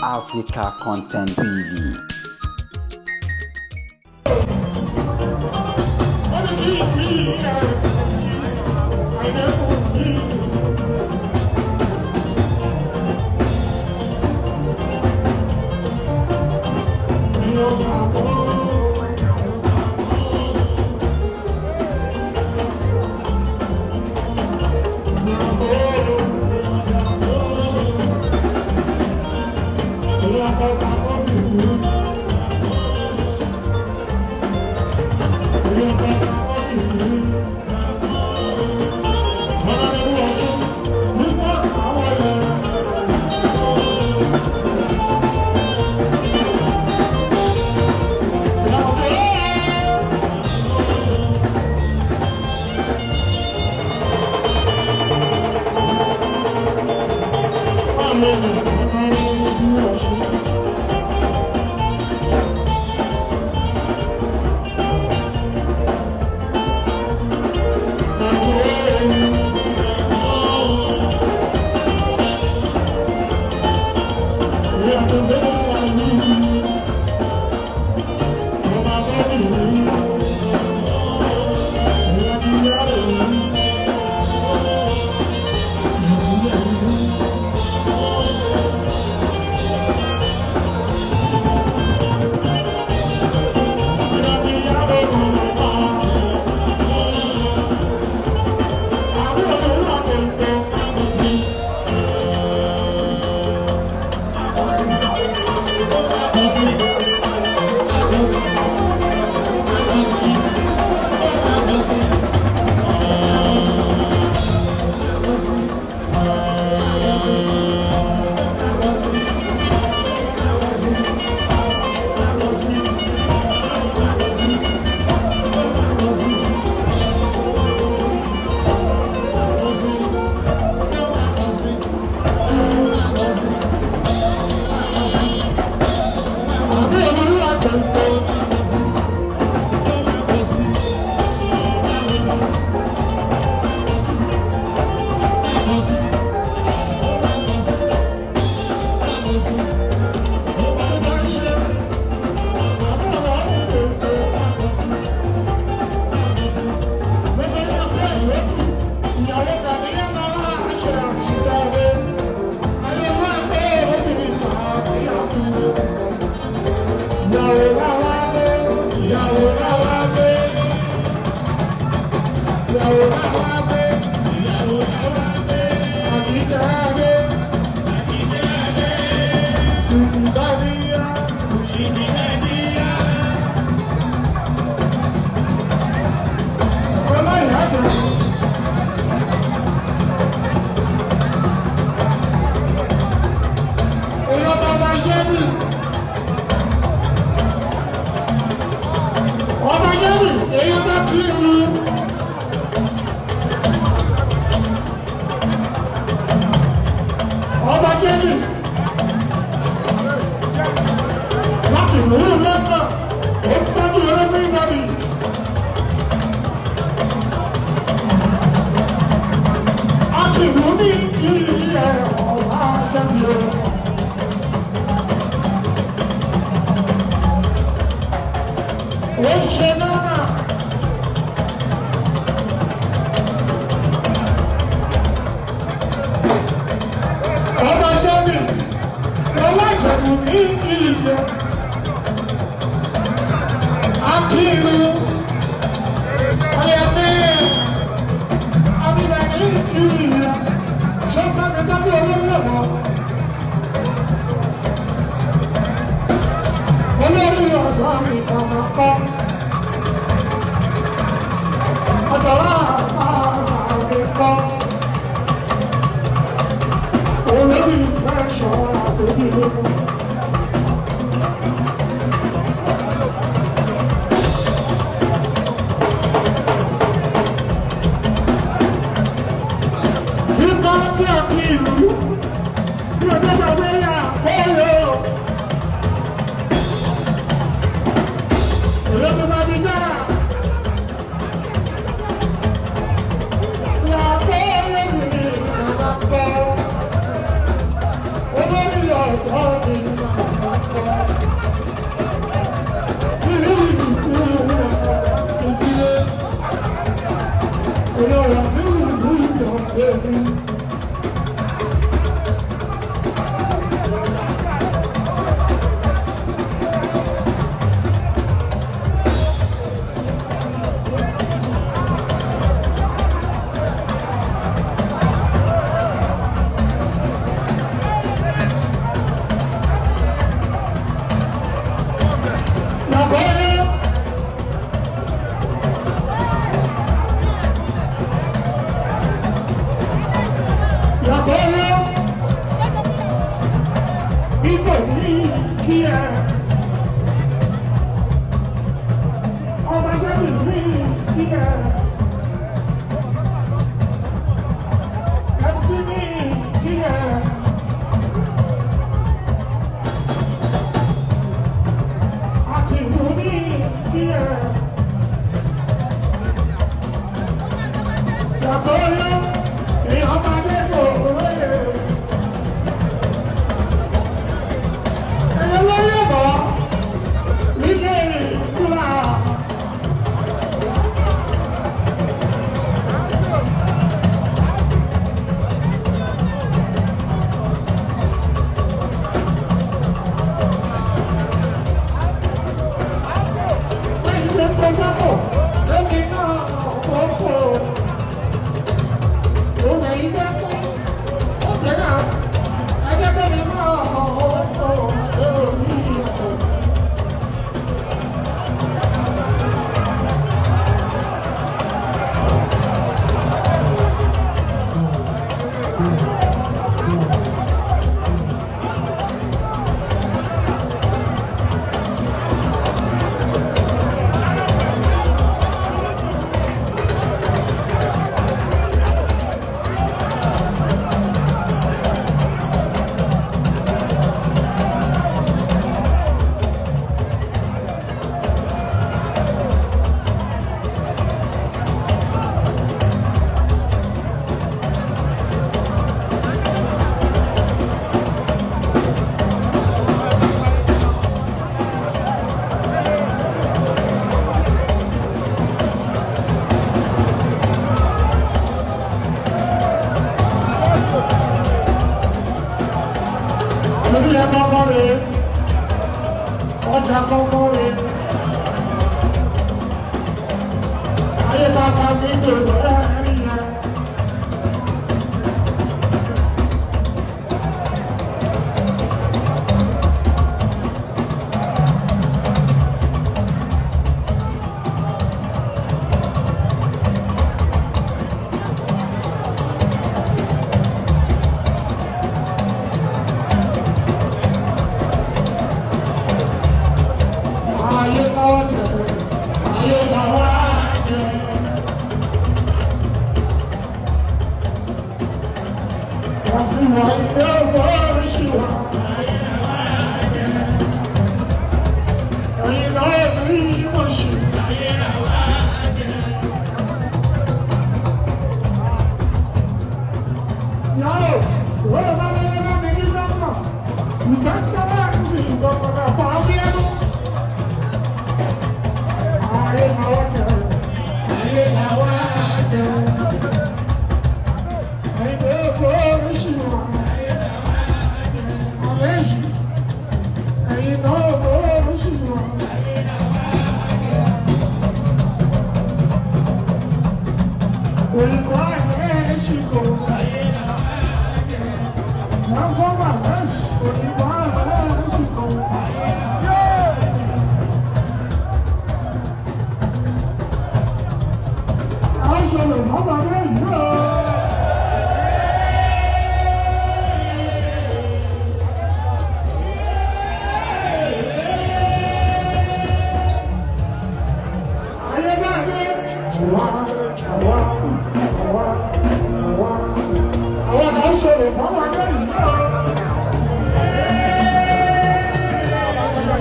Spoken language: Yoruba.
Africa Content TV. Olórí ọ̀dọ́ mi. tèmi. Bàbá yẹn. Yàtọ̀ yẹn. Ibò ní kí ẹ. Ọba sẹ́mi ní kí ẹ. MC ní kí ẹ. Akíwú ní kí ẹ. Yàtọ̀ yẹn. Èèyàn máa dé kò lóye. Ẹ̀yẹ lórí ọ̀bọ̀ nílé ìkúra. Wọ́n ṣe kó sápò lókè náà kókó. Òun ẹ̀yìn dẹ́kun. Ó jẹ́ náà. Ẹjẹ́ tó ní mọ́ ọ̀hún lórí ìkó. Lórí ẹ kọ́kọ́ rè é, ọjà kọ́kọ́ rè é. Ayé ta sa ní ìdòdò ẹ̀rí yẹn. Ayé káwọ́ jẹ, ayé káwọ́ jẹ. Wọ́n sì wọ ilé owó oríṣi wa. Ẹ̀yin náà rí wọ́n ṣe. Yàrá òwe bá lọ́wọ́ lọ́wọ́ ní lọ́nà. Ìjọ sọ́lá ń sì gbọ́dọ̀ fọ́ ọ́bíẹ́nu. Ayé káwọ́ jẹ, ayé káwọ́ jẹ. Ẹ̀yin náà kó oríṣi wa. Àlejò, ẹ̀yin náà kó oríṣi wa. Òyìnbó àyè ṣìkò. Transformer lẹ́sì, òyìnbó àyè ṣìkò. Aṣọ lè mọ́ bàbá yìí o. Ayé bá dé, àwa àwa.